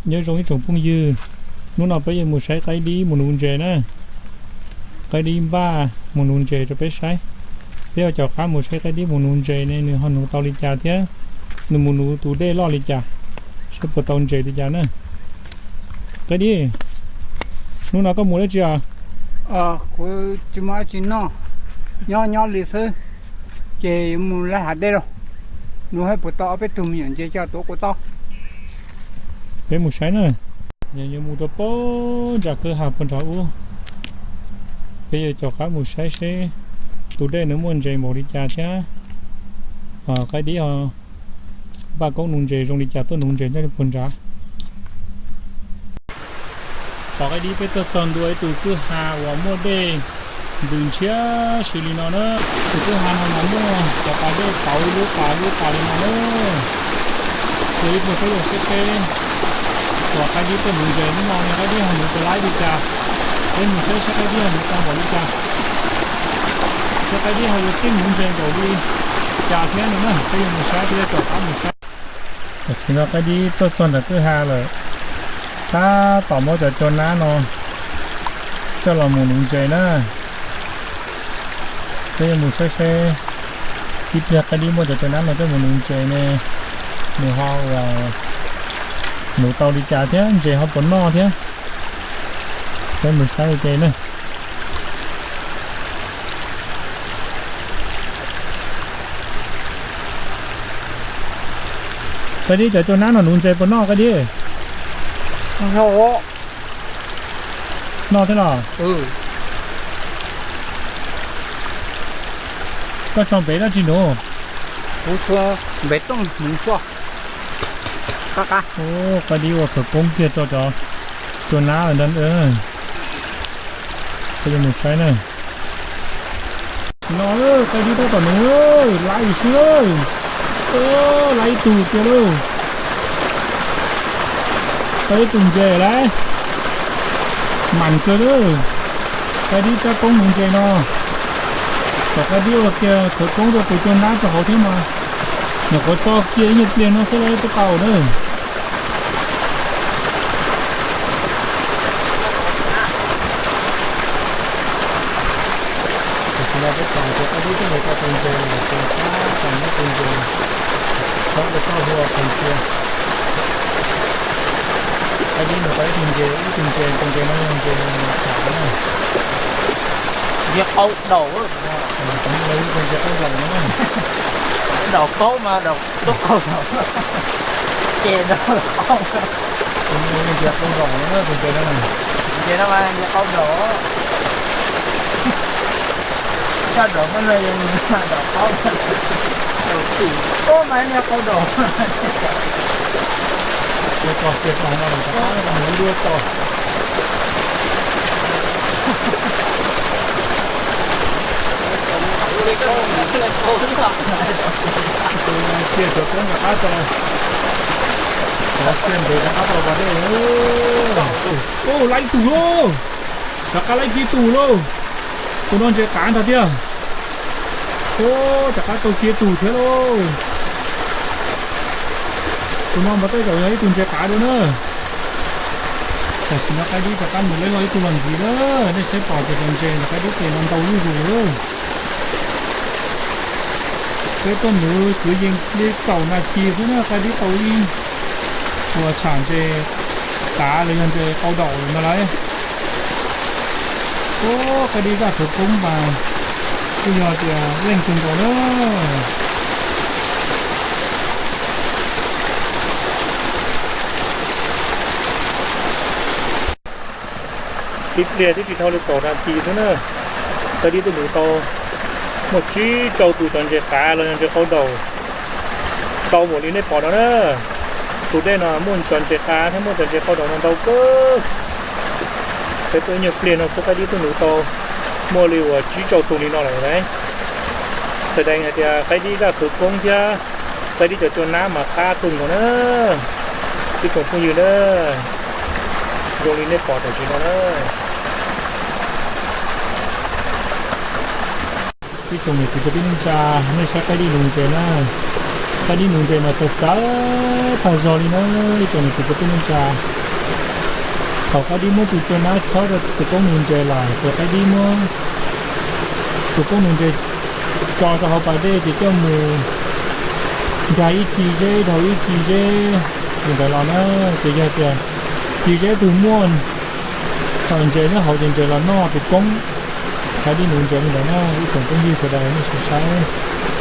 Nyob zoo ib tsoom phooj ywg, hnub no peb yuav mus saib qaib dib mus nuv ntses na. Qaib dib npaj mus nuv ntses rau peb saib. Peb yuav caum qab mus saib qaib dib mus nuv ntses ne nws ho nuv tau li cas thiab nws mus nuv tus dej loj li cas, saib puas tau ntses li cas na. Qaib dib, hnub no koj mus dab tsi os? Kuv tsis muaj dab tsi noj, nyob nyob li xwb, ces yuav mus laj hav dej lauj, nws haj puas tau ob peb tug me nyuam ntses coj tuav kuv tau. Peb mus saib na. Yog yuav mus rau puag nram kwj ha puag nrad ub, peb yuav caum qab mus saib seb tus dej nws muaj ntses npaum li cas thiab qaib dib ho npaj koob nuv ntses zoo li cas tuaj nuv ntses nyob rau puag nrad. Tom qaib dib peb tuaj txog ntua ib tug kwj ha uas muaj dej ntws ntshiab si li no na. Tus kwj ha no mas muaj cov pas dej pauv ib lub pas ib lub pas li no na. Ces ib pliag peb yuav saib seb uas qaib dib tuaj nuv ntses hnub no ne qaib dib ho nuv puas laib li cas. Peb mus saib seb qaib dib ho nuv tau npaum li cas, thiab qaib dib ho yuav keej nuv ntses npaum li cas thiab no na. Peb yuav mus saib, peb yuav caum qab mus saib. Tam sim no qaib dib tuaj txog nram kwj ha lawm, tab tom muab cov cua nab no coj los mus nuv ntses na. Peb yuav mus saib seb ib pliag qaib dib muab cov cua nab no coj mus nuv ntses ne nws ho uas nuv tau li cas thiab ntses ho puas noj thiab. Peb mus saib ua ke na. Qaib dib, cov cua nab no nuv ntses puas noj qaib dib? Noj thiab los? Koj tso npev dab tsi nuv? Kuv tso npev tooj nuv tso. Qaib dib ua khawv koob kiag tso cov cua nab lawm ntag. Peb yuav mus saib na. Tam sim no qaib dib tab tom nuv, laib sib, laib ib tug kiag lauj. Tau ib tug ntses lawm, mam kawg lauj. Qaib dib tso koob nuv ntses no, kom qaib dib ua kiag khawv koob rau tus cua nab rau hauv thiab mas. Nyuam qhuav tso kiag ib nyuag pliag no xwb los twb tau na. Tam sim no peb tos tias qaib dib twb mus tau tus ntses lawm, ces peb tos muab tus ntses tso rau txoj hlua pes cia. Qaib dib mus tau ib tug ntses, ib tug ntses, tus ntses no yog ntses kav na. Ntses qau daum, tus ntses qau daum no na. Daum paub mas daum tub qau daum, ces daum qaub. Tus ntses qau daum no na, tus ntses no. Ntses no mas ntses qau daum. Sab daum no yog daum qaub, daum tim pob mas niag qau daum. Ua tog kiag tog no, mus ib lub tog. Cia cov koob rov qab tso, cov cia ntev rov qab tso pas dej. Ub, laib ib tug lauj, rov qab laib kiag ib tug lauj. Tus no ntses qav ntag tiag. Ub, rov qab tau kiag ib tug thiab lauj. Tus no mas tej zaum yog ib tug ntses qav dua na. Tam sim no qaib dib rov qab mus laib loj ib tug los ntxiv na. Nej saib pom tias cov ntses ntawm qaib dib tes no ntau zuj zus lawm. Peb tuaj nuv kwv yees li kaum nas this xwb na, qaib dib tau ib uas tsham ntses qav los yog ntses qau daum lawm no lauj. Ub, qaib dib zaj khawv koob mas kuj yog tias leej kawg nkaus na. Tib pliag twb tsis dhau li kaum nas this xwb na, qaib dib twb nuv tau muaj tsib rau tus cov ntses qav los yog ntses qau daum tau npaum li nej pom no na. Tus dej no muaj cov ntses qav thiab muaj cov ntses qau daum no ntau kawg. Peb tuaj ib nyuag pliag no xwb qaib dib twb nuv tau muaj li uas tsib rau tus li no lawm lauj. Xav deev hais tias qaib dib zaj khawv koob thiab qaib dib cov cua nab mas qab kawg nkaus na. Ib tsoom phooj ywg na, zoo li nej pom tam sim no na. Ib tsoom niam txiv kwv tij neej tsa, nej saib qaib dib nuv ntses na. Qaib dib nuv ntses mas txawv txawv tag zog li na ib tsoom niam txiv kwv tij neej tsa. Thaum qaib dib muab tus tua nab chob rau tus koob nuv ntses lawm ces qaib dib muab tus koob nuv ntses tso rau hauv pas dej ces coj mus nkag ib ci zeb dhau ib ci zeb li ntawd los na. Ces yog tias ci zeb twg muaj ntses nyob hauv ces ntses los noj tus koob qaib dib nuv ntses li ntawd na ib tsoom phooj ywg sawv daws nej sim saib.